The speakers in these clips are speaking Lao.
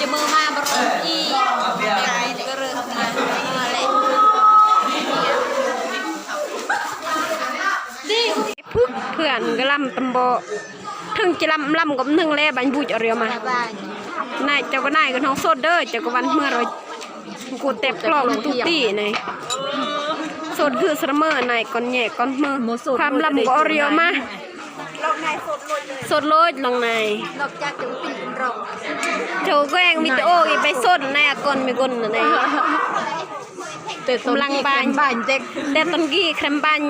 ຈະມືມາບໍ່ລົງອີກ ກະເລີຍມາ ມາເລີຍ ພຶກເພື່ອນກະລຳຕຳເບາະ ເຖິງຈະລຳ ລຳກຳໜຶ່ງແລ ບັນບຸຈອາເຣຍມາ ນາຍເຈົ້າກະນາຍກະນ້ອງໂສດເດີ ເຈົ້າກະວັນເມືອໂລດ ກູແຕັບກລອງຕູຕີໃນ ໂສດຄືສະເໝີ ນາຍກ່ອນແຍ່ກ່ອນເໝີ ຄວາມລຳກະອາເຣຍມາ ໂສດໂລດລົງໃນ ໂຈແກງວິດີໂອອີໄປໂສດໃນອາກອນເມກົນໃນ ແຕ່ຕອນກີ້ແຄມບານ ແຕ່ຕອນກີ້ແຄມບານ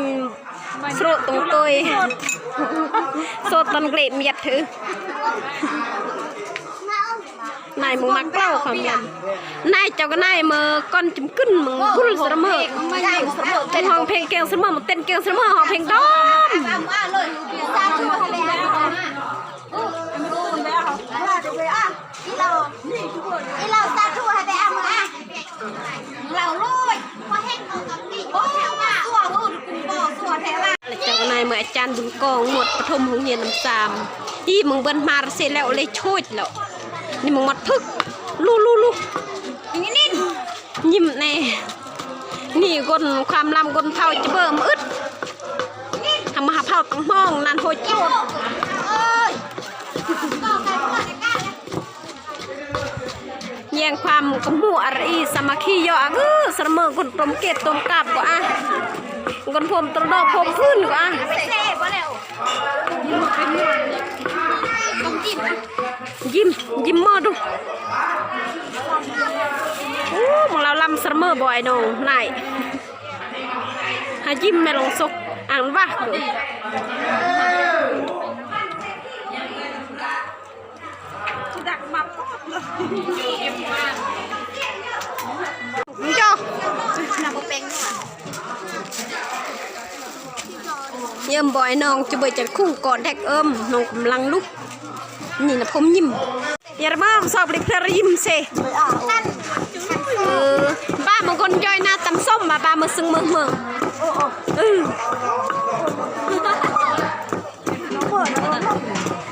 ໂສດຕົງໂຕຍ ໂສດຕອນເກລະມຽດຖື ນາຍມຶງມັກເລົ່າຄວາມລຳ ນາຍເຈົ້າກະນາຍເມີກ່ອນຈຳກຶນມຶງບຸນສະເໝີ ມຶງຮ້ອງເພງແກງສະເໝີ ມາເຕັ້ນແກງສະເໝີ ຮ້ອງເພງດອມ ເຈົ້ານາຍເມືອອາຈານບຸນກອງ ໝວດປະຖົມໂຮງຮຽນນ້ຳຊາມ ອີມຶງເບິ່ນມາເສຍແລ້ວເລີຍໂຊດແລ້ວ ນີ້ມຶງໝົດພຶກ ລູລູລູ ຍິ້ມແນ່ ນີ້ກົນຄວາມລຳກົນເຜົ່າຈະເບິ່ມອຶດ ທຳມະຫາເຜົ່າຕ້ອງຫ້ອງນັ້ນໂຫດໂຈດ ແຍ່ງຄວາມກະໝູ່ອາຣີສາມັກຄີ ຍໍອາກື ສະເໝີ ຄົນຕົມເກດຕົມກາບກວ່າອາ ຄົນພົມຕະດອກພົມພື້ນກວ່າອາ ຍິ້ມ ຍິ້ມເມີດູ ໂອ້ ມອງລາວລຳສະເໝີ ບໍ່ໄອ້ນ້ອງນາຍ ຫາຍິ້ມແມ່ນລອງສົກ ອ່ານວ່າ ເຢີມບໍ່ໄອ້ນ້ອງ ຈະເບີຈັດຄຸງກອນແທັກເອີມ ນ້ອງກຳລັງລຸກ ນີ້ນະພົມຍິ້ມ ຢາມາຊອບລິເພລຍິ້ມເຊ ເອີ ບ້າມາຄົນຈ້ອຍໜ້າຕຳສົ້ມ ມາບ້າມາຊຶງເມືອເມືອ ເອີ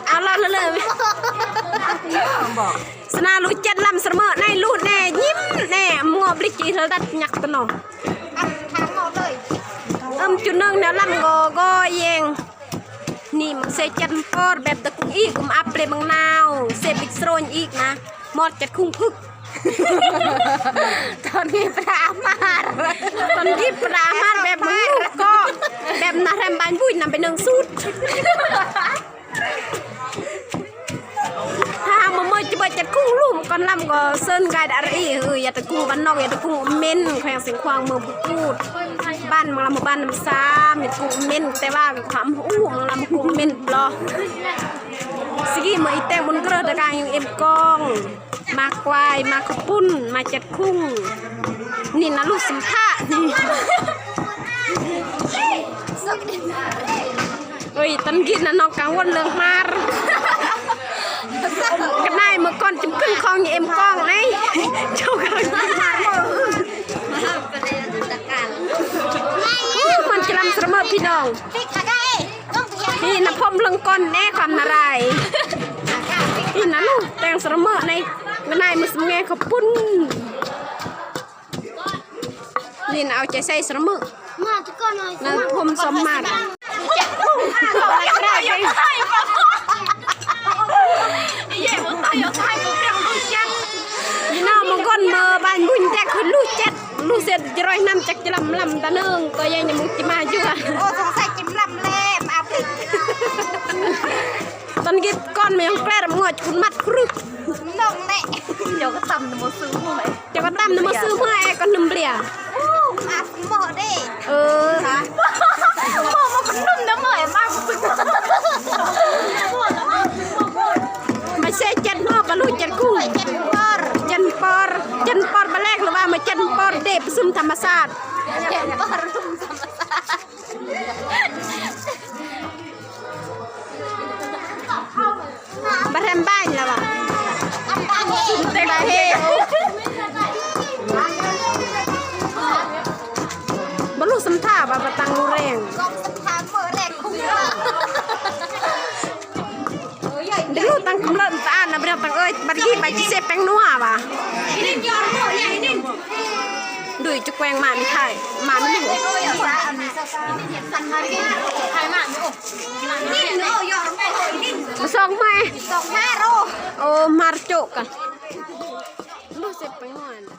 ເອົາລະເລີຍ ສະໜາລູກຈັດລຳສະເໝີ ໃນລູກແນ່ ຍິ້ມແນ່ ມງອບລິຈິລະດັດຍັກຕະໜໍ ເອີມຈຸນເນີງແນວລຳກໍກໍແຍງ ນີ້ມັນເສຈັນປອດແບບຕະກຸງອີກ ກຸມອັບເປມັງນາວ ເສບິກສະໂຣນອີກນະ ມອດຈັດຄຸງພຶກ ຕອນນີ້ປະດາມາດ ຕອນນີ້ປະດາມາດແບບມັນລູກກໍ ແບບນະແຮມບານບຸຍນຳໄປໜຶ່ງສູດ ຖ້າຫາກມາເມີຈະເບີຈັດຄຸງລຸ່ມກ່ອນລຳກໍເຊີນກາຍດາເອ ເອີ ຢາຕະກຸງບ້ານນອກ ຢາຕະກຸງເມັນ ແຂວງຊຽງຂວາງ ເມືອງພູກູດ ບ້ານມັງລຳ ໝູ່ບ້ານນ້ຳຊາມ ຢາຕະກຸງເມັນ ແຕ່ວ່າຄວາມຮູ້ມັງລຳ ກຸງເມັນເລາະ ສະກີເມືອອີແຕງບຸນເກີດ ຕະກາງຢູ່ເອັມກອງ ມາຄວາຍ ມາເຂົ້າປຸ້ນ ມາຈັດຄຸງ ນີ້ນະລູກສຳພາດ ເອີຍ ຕອນກິນນະນ້ອງກັງວົນເລື່ອງມາດ ກະນາຍເມື່ອກ່ອນຈະຂຶ້ນຄອງເອັມກອງໃນ ເຈົ້າກະລັງກິນມາດ ມັນຈະລຳສະເໝີພີ່ນ້ອງ ນີ້ນະພົມເລື່ອງກ່ອນແນ່ຄວາມນາລາຍ ນີ້ນະລູກແຕ່ງສະເໝີໃນ ກະນາຍມື້ສຳແງເຂົ້າປຸ້ນ ນີ້ນະເອົາໃຈໃສ່ສະເໝີ ມາທຸກຄົນເລີຍ ນະພົມສົມມາດ ພີ່ນ້ອງບາງຄົນເມືອບ້ານບຸນ ຈັກຈະລຳລຳຕາໜຶ່ງ ກໍຍັງຍັງບໍ່ຊິມາຢູ່ອະ. ໂອ້ ສົງໄສຈິມລຳແລມອາພິດ ຕອນກີ້ກ່ອນມາຍັງແກຣມງອດຄຸນມັດຄຣຶ ນ້ອງແລະ ເຈົ້າກໍຕຳນຳໝໍຊື້ເມື່ອຍ ເຈົ້າກໍຕຳນຳໝໍຊື້ເມື່ອຍ ກໍໜຶ່ມເບຍ. ໂອ້ ອາສະໝໍເດ້. ເອີ ໝໍ ໝໍກໍໜຶ່ມນຳເໝີຍມາ. ມາເຊເຈັດຫົວ ປາລູເຈັດກຸ້ງ ເຈັດປອນ ເຈັດປອນ ເຈັດປອນ ບາແລກ ຫຼືວ່າມາເຈັດປອນເດ ປະຊຸມທຳມະຊາດ ເຈັດປອນ ປະເທດບ້ານລະວະ ເຕັມເຮ ບໍ່ຮູ້ສຳທ່າວ່າບໍ່ຕັ້ງແຮງ ເດ ຕັ້ງກຳເລີນຕານະ ບໍ່ໄດ້ຕັ້ງເອີຍ ບັດກີ້ໄປຊິເຊແປ້ງນົວວ່າ ດຸຍຈະແກວ່ງມານີ້ໄທ ມານີ້ ມາສອງໄໝ ສອງມາໂຣ ໂອ້ ມາໂຈກະ ເຊແປ້ງນົວ.